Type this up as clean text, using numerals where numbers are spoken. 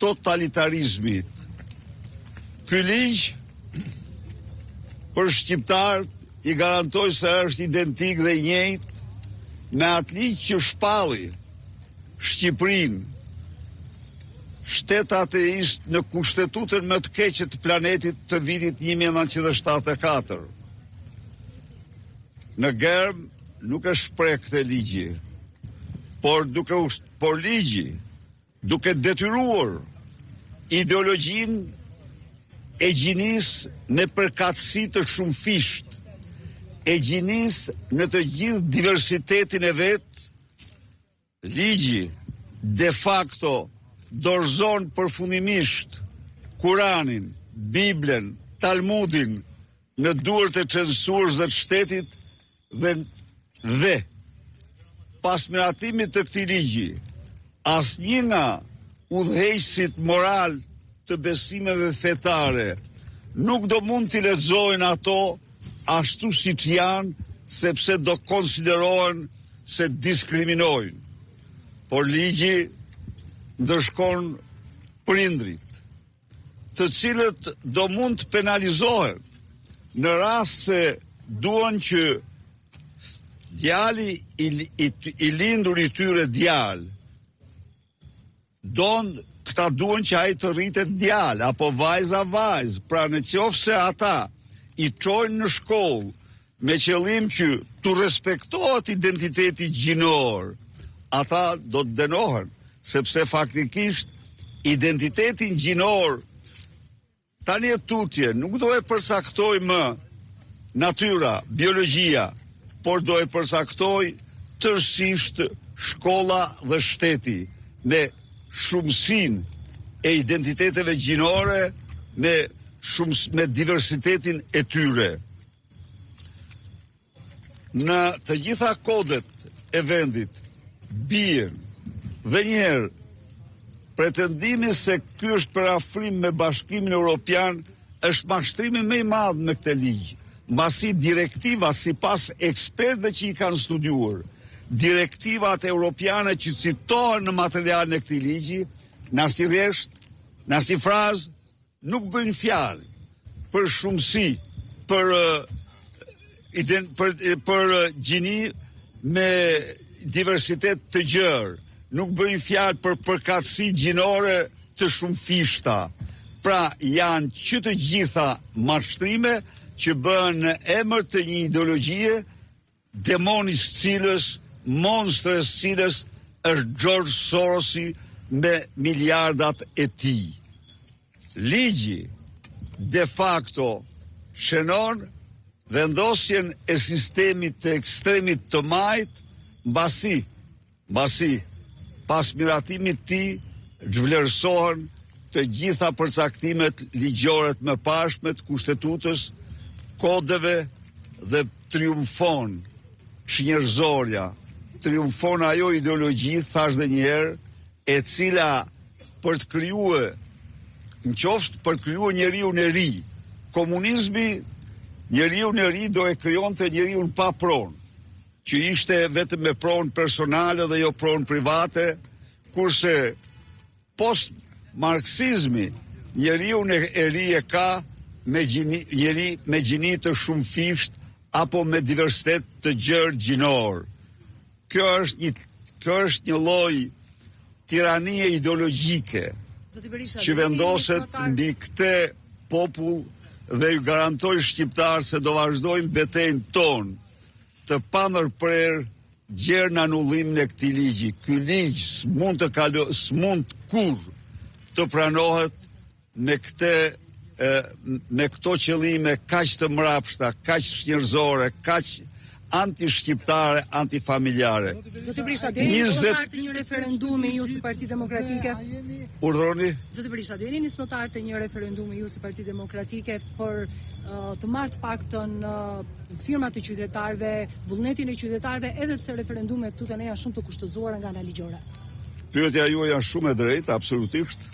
totalitarizmit. Ky ligj për shqiptarët i garantoj se është identik dhe i njëjtë me atë ligj që shpalli Shqipërinë shtet ateist në kushtetutën më të keqe të planetit të vitit 1974. Në germë nuk e shpreh këtë ligji, por duke u por ligji duke detyruar ideologjinë e gjinisë me përkatësi të shumëfishtë, e gjinisë në të gjithë diversitetin e vet, ligji de facto dorëzon përfundimisht Kuranin, Biblën, Talmudin në duart e censurës dhe të shtetit dhe dhe pas miratimit të këtij ligji, asnjë nga udhëheqësit moral të besimeve fetare nuk do mund t'i lexojnë ato ashtu siç janë, sepse do konsiderohen se diskriminojnë. Por ligji ndëshkon prindrit, të cilët do mund të penalizohen në rast se duan që djali i, i, i lindur i tyre djalë don këta duan që ai të rritet djalë apo vajza vajzë. Pra në qoftë se ata i çojnë në shkollë me qëllim që t'u respektohet identiteti gjinor, ata do të dënohen, sepse faktikisht identitetin gjinor tani e tutje nuk do e përcaktojë më natyra, biologjia, por do e përcaktojë tërësisht shkolla dhe shteti me shumësinë e identiteteve gjinore, me shumë me diversitetin e tyre. Në të gjitha kodet e vendit bien dhe njëherë pretendimi se ky është përafrim me Bashkimin Europian është mashtrimi më i madh me këtë ligj, mbasi direktiva sipas ekspertëve që i kanë studiuar, direktivat europiane që citohen në materialin e këtij ligji, në asnjë rresht, në asnjë frazë Nuk bëjnë fjalë për shumësi, për për për gjini me diversitet të gjerë, nuk bëjnë fjalë për përkatësi gjinore të shumëfishta. Pra janë që të gjitha mashtrime që bëhen në emër të një ideologjie Demoni së cilës, monstër e së cilës është George Sorosi me miliardat e tij. Ligji de facto shënon vendosjen e sistemit të ekstremit të majtë mbasi Mbasi, pas miratimit të tij, zhvlerësohen të gjitha përcaktimet ligjore të mëparshme të Kushtetutës, kodeve dhe triumfon çnjerëzorja, triumfon ajo ideologji, thashë dhe njëherë, e cila për të krijue, në qoftë për të krijue njeriun e ri, komunizmi njeriun e ri do e krijonte njeriun pa pronë. që ishte vetëm me pronë personale dhe jo pronë private, kurse post marksizmi njeriun e, e ri e ka me gjini, njeri me gjini të shumëfishtë apo me diversitet të gjerë gjinor. Kjo është një kjo është një lloj tiranie ideologjike që vendoset mbi këtë popull dhe ju garantoj shqiptarë se do vazhdojmë betejën tonë të pandërprerë gjer në anullimin e këtij ligji. Ky ligj s'mund të kalo, s'mund kurrë të pranohet me këtë me këto qëllime kaq të mbrapshta, kaq çnjerëzore, kaq antishqiptare, antifamiljare. Zoti Berisha, do jeni nismëtar të një referendumi ju si Parti Demokratike? Urdhëroni? Zoti Berisha, do jeni nismëtar të një referendumi ju si Parti Demokratike për të marrë të paktën firmat e qytetarëve, vullnetin e qytetarëve, edhe pse referendumet këtu te ne janë shumë të kushtëzuara nga ana ligjore. Pyetja juaj është shumë e drejtë, absolutisht.